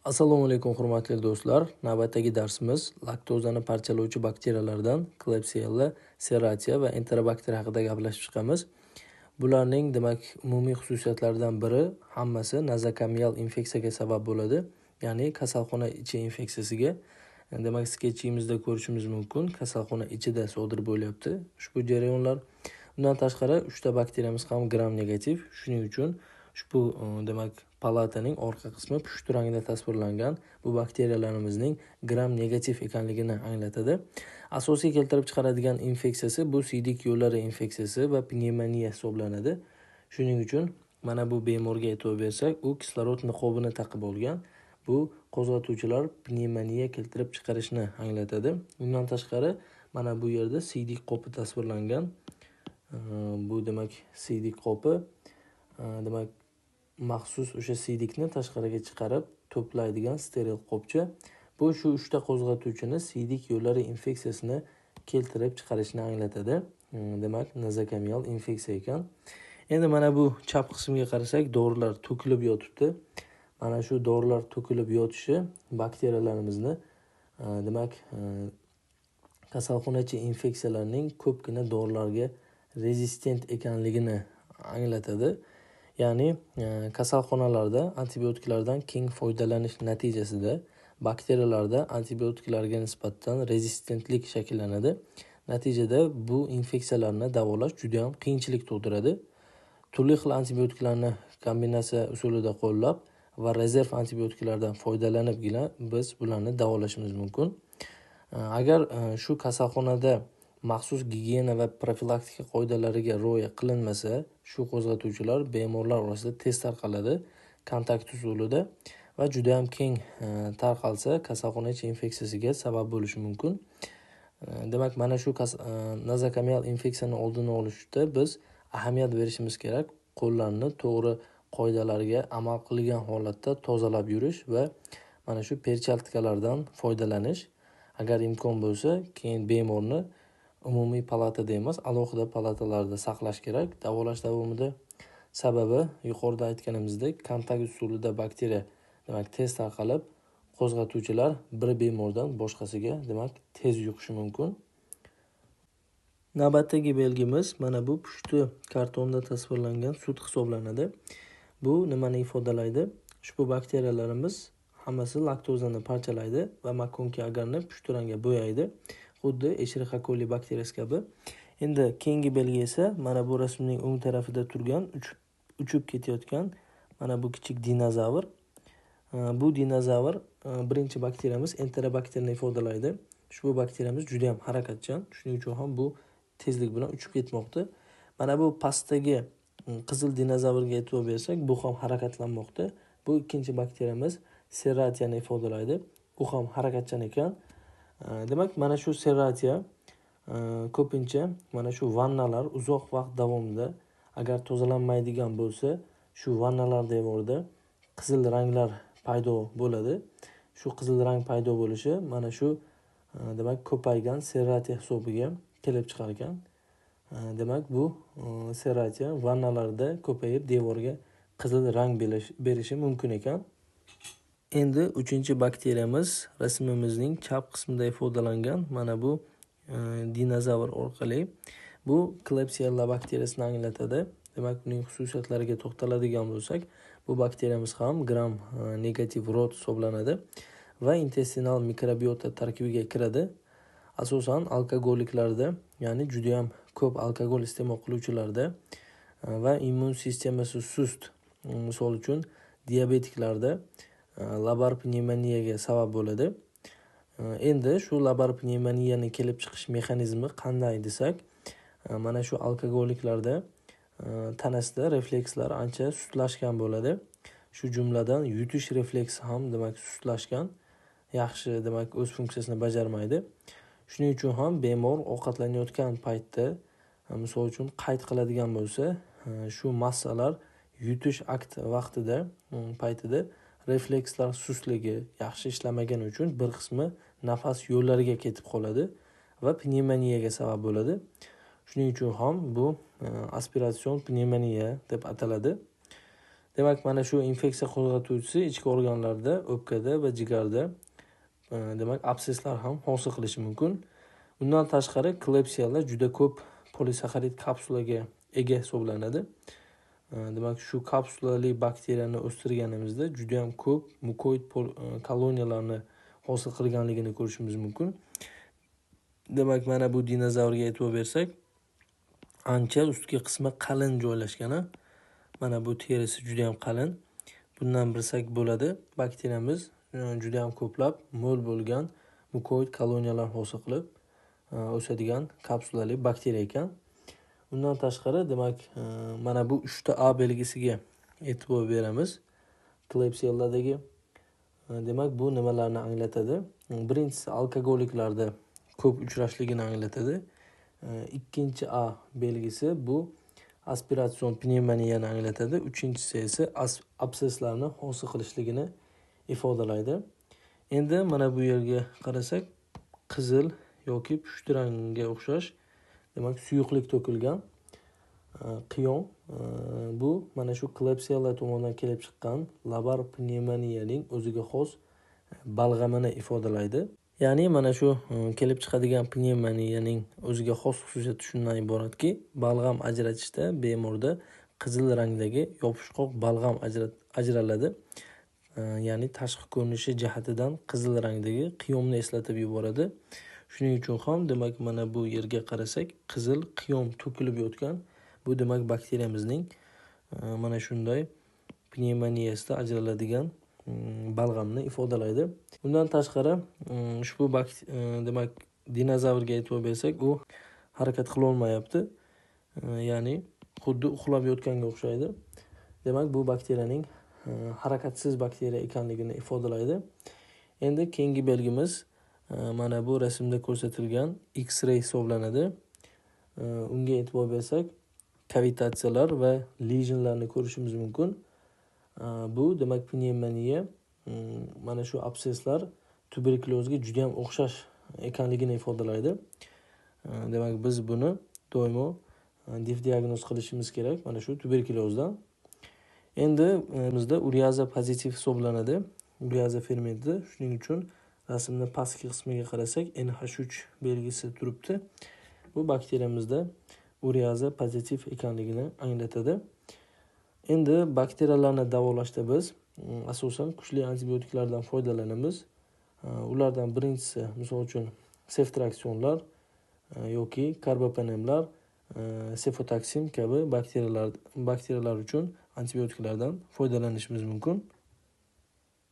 Assalomu alaykum, hurmatli do'stlar. Navbatdagi darsimiz laktozani parchalovchi bakteriyalardan Klebsiella, Serratia va Enterobacter haqida gaplashib chiqamiz. Bularning, demak, umumiy xususiyatlaridan biri hammasi nozokomial infeksiyaga sabab bo'ladi, ya'ni kasalxona ichi infeksiyasiga. Demak, sketchimizda ko'rishimiz mumkin, kasalxona ichida sodir bo'lyapti ushbu jarayonlar. Bundan tashqari 3 ta bakteriyamiz ham gram negativ, shuning uchun ushbu demak palataning orqa qismi pushti rangda tasvirlangan. Bu bakteriyalarimizning gram negativ ekanligini anglatadi. Asosiy keltirib chiqaradigan infeksiyasi bu siydik yo'llari infeksiyasi va pnevmoniya hisoblanadi. Shuning uchun mana bu bemorga e'tibor bersak, u kislorod niqobini taqib olgan. Bu qo'zg'atuvchilar pnevmoniya keltirib chiqarishni anglatadi. Bundan tashqari mana bu yerda siydik qopi tasvirlangan. Bu demak siydik qopi, demak maxsus o'sha siydikni tashqariga chiqarib to'playdigan steril qopcha. Bu shu 3 ta qo'zg'atuvchini siydik yo'llari infeksiyasini keltirib chiqarishni anglatadi. Demak, nozokomial infeksiya ekan. Endi mana bu chap qismga qarasak, dorilar to'kilib yotibdi. Mana shu dorilar to'kilib yotishi bakteriyalarimizni, demak, kasalxonachi infeksiyalarning ko'pgina dorilarga rezistent ekanligini anglatadi. Ya'ni kasalxonalarda antibiotiklardan keng foydalanish natijasida bakteriyalarda antibiotiklarga nisbatan rezistentlik shakllanadi. Natijada bu infeksiyalarni davolash juda ham qiyinchilik tug'diradi. Turli xil antibiotiklarni kombinatsiya usulida qo'llab va rezerv antibiotiklardan foydalanibgina biz bularni davolashimiz mumkin. Agar shu kasalxonada maxsus gigiyena va profilaktika qoidalariga rioya qilinmasa, shu qo'zg'atuvchilar bemorlar orasida tez tarqaladi, kontakt usulida va juda ham keng tarqalsa, kasalxona ichi infeksiyasiga sabab bo'lishi mumkin. Demak, mana shu nozokomial infeksiyani oldini olishda biz ahamiyat berishimiz kerak. Qo'llarni to'g'ri qoidalarga amal qilgan holatda tozalab yurish va mana shu perchatkalardan foydalanish. Agar imkon bo'lsa, keyin bemorni umumiy palatada emas, alohida palatalarda saqlash kerak davolash davomida. Sababi yuqorida aytganimizdek, kontakt usulida bakteriya demak tez tarqalib, qo'zg'atuvchilar bir bemordan boshqasiga demak tez yuqishi mumkin. Navbatdagi belgimiz mana bu pushti kartonda tasvirlangan sut hisoblanadi. Bu nimani ifodalaydi? Ushbu bakteriyalarimiz hammasi laktozani parchalaydi va MacConkey agarni pushti rangga bo'yaydi. Xuddi Escherichia coli bakteriyasi kabi. Endi keyingi belgi esa mana bu rasmning o'ng tarafida turgan uchib ketayotgan mana bu kichik dinozavr. Bu dinozavr birinchi bakteriyamiz Enterobacterni ifodalaydi. Ushbu bakteriyamiz juda ham harakatchan, shuning uchun ham bu tezlik bilan uchib ketmoqda. Mana bu pastdagi qizil dinozavrga e'tibor bersak, bu ham harakatlanmoqda. Bu ikkinchi bakteriyamiz Serratiani ifodalaydi. U ham harakatchan ekan. Demak, mana shu Serratia ko'pincha mana shu vannalar uzoq vaqt davomida agar tozalanmaydigan bo'lsa, shu vannalar devorida qizil ranglar paydo bo'ladi. Shu qizil rang paydo bo'lishi mana shu demak ko'paygan Serratia hisobiga kelib chiqar ekan. Demak, bu Serratia vannalarda ko'payib devorga qizil rang berishi mumkin ekan. Endi uchinchi bakteriyamiz rasmimizning chap qismida ifodalangan mana bu dinozavr orqali. Bu Klebsiella bakteriyasini anglatadi. Demak, buning xususiyatlariga to'xtaladigan bo'lsak, bu bakteriyamiz ham gram negativ rod hisoblanadi va intestinal mikrobiota tarkibiga kiradi. Asosan alkogoliklarda, ya'ni juda ham ko'p alkogol iste'mol qiluvchilarda va immun sistemasi sust, misol uchun diabetiklarda labar pnevmoniyaga sabab bo'ladi. Endi shu labar pnevmoniyani kelib chiqish mexanizmi qanday desak, mana shu alkogoliklarda tanasida reflekslar ancha sustlashgan bo'ladi. Shu jumladan yutish refleksi ham demak sustlashgan, yaxshi demak o'z funksiyasini bajarmaydi. Shuning uchun ham bemor ovqatlanayotgan paytda, misol uchun qayd qiladigan bo'lsa, shu massalar yutish akti vaqtida, paytida reflekslar sustligi, yaxshi ishlamagani uchun bir qismi nafas yo'llariga ketib qoladi va pnevmoniyaga sabab bo'ladi. Shuning uchun ham bu aspiratsion pnevmoniya deb ataladi. Demak, mana shu infeksiya qo'zg'atuvchisi ichki organlarda, o'pkada va jigarda demak abscesslar ham hosil qilishi mumkin. Undan tashqari Klebsiella juda ko'p polisaxarid kapsulaga ega hisoblanadi. Demak, shu kapsulali bakteriyani o'stirganimizda juda ham ko'p mukoid koloniyalarni hosil qilganligini ko'rishimiz mumkin. Demak, mana bu dinozavrga e'tibor bersak, ancha ustki qismi qalin joylashgani. Mana bu terisi juda ham qalin. Bundan bilsak bo'ladi, bakteriyamiz juda ham ko'plab mo'l bo'lgan mukoid koloniyalar hosil qilib o'sadigan kapsulali bakteriya ekan. Undan tashqari, demak, mana bu 3 ta A belgisiga e'tibor beramiz. Klebsielladagi. Demak, bu nimalarni anglatadi? Birinchisi alkogoliklarda ko'p uchrashligini anglatadi. Ikkinchi A belgisi bu aspiratsion pnevmoniyani anglatadi. Uchinchisi esa abscesslarni hosil qilishligini ifodalaydi. Endi mana bu yerga qarasak, qizil yoki pushti rangga o'xshash, demak, suyuqlik to'kilgan qiyom, bu mana shu Klebsiella tomonidan kelib chiqqan labar pnevmoniyaning o'ziga xos balg'amini ifodalaydi. Ya'ni mana shu kelib chiqadigan pnevmoniyaning o'ziga xos xususiyati shundan iboratki, balg'am ajratishda bemorda qizil rangdagi yopishqoq balg'am ajraladi. Ya'ni tashqi ko'rinishi jihatidan qizil rangdagi qiyomni eslatib yuboradi. Shuning uchun ham, demak, mana bu yerga qarasak, qizil qiyom to'kilib yotgan. Bu demak bakteriyamizning mana shunday pnevmoniyasida ajraladigan balg'amni ifodalaydi. Undan tashqari, ushbu demak dinozavrga e'tibor bersak, u harakat qila olmayapti. Ya'ni xuddi uxlab yotganga o'xshaydi. Demak, bu bakteriyaning harakatsiz bakteriya ekanligini ifodalaydi. Endi keyingi belgimiz mana bu rasmda ko'rsatilgan X-ray hisoblanadi. Unga e'tibor bersak, kavitatsiyalar va lesionlarni ko'rishimiz mumkin. Bu demak pnevmoniya, mana shu abscesslar tuberkulozga juda ham o'xshash ekanligini ifodalaydi. Demak, biz buni doimo difdiagnoz qilishimiz kerak mana shu tuberkulozdan. Endi bizda ureaza pozitiv hisoblanadi. Ureaza fermenti. Shuning uchun rasmda pastki qismiga qarasak, NH3 belgisi turibdi. Bu bakteriyamizda ureaza pozitiv ekanligini anglatadi. Endi bakteriyalarni davolashda biz asosan kuchli antibiotiklardan foydalanamiz. Ulardan birinchisi, misol uchun, seftriaksonlar yoki karbapenemlar, sefotaksim kabi bakteriyalar uchun antibiotiklardan foydalanishimiz mumkin.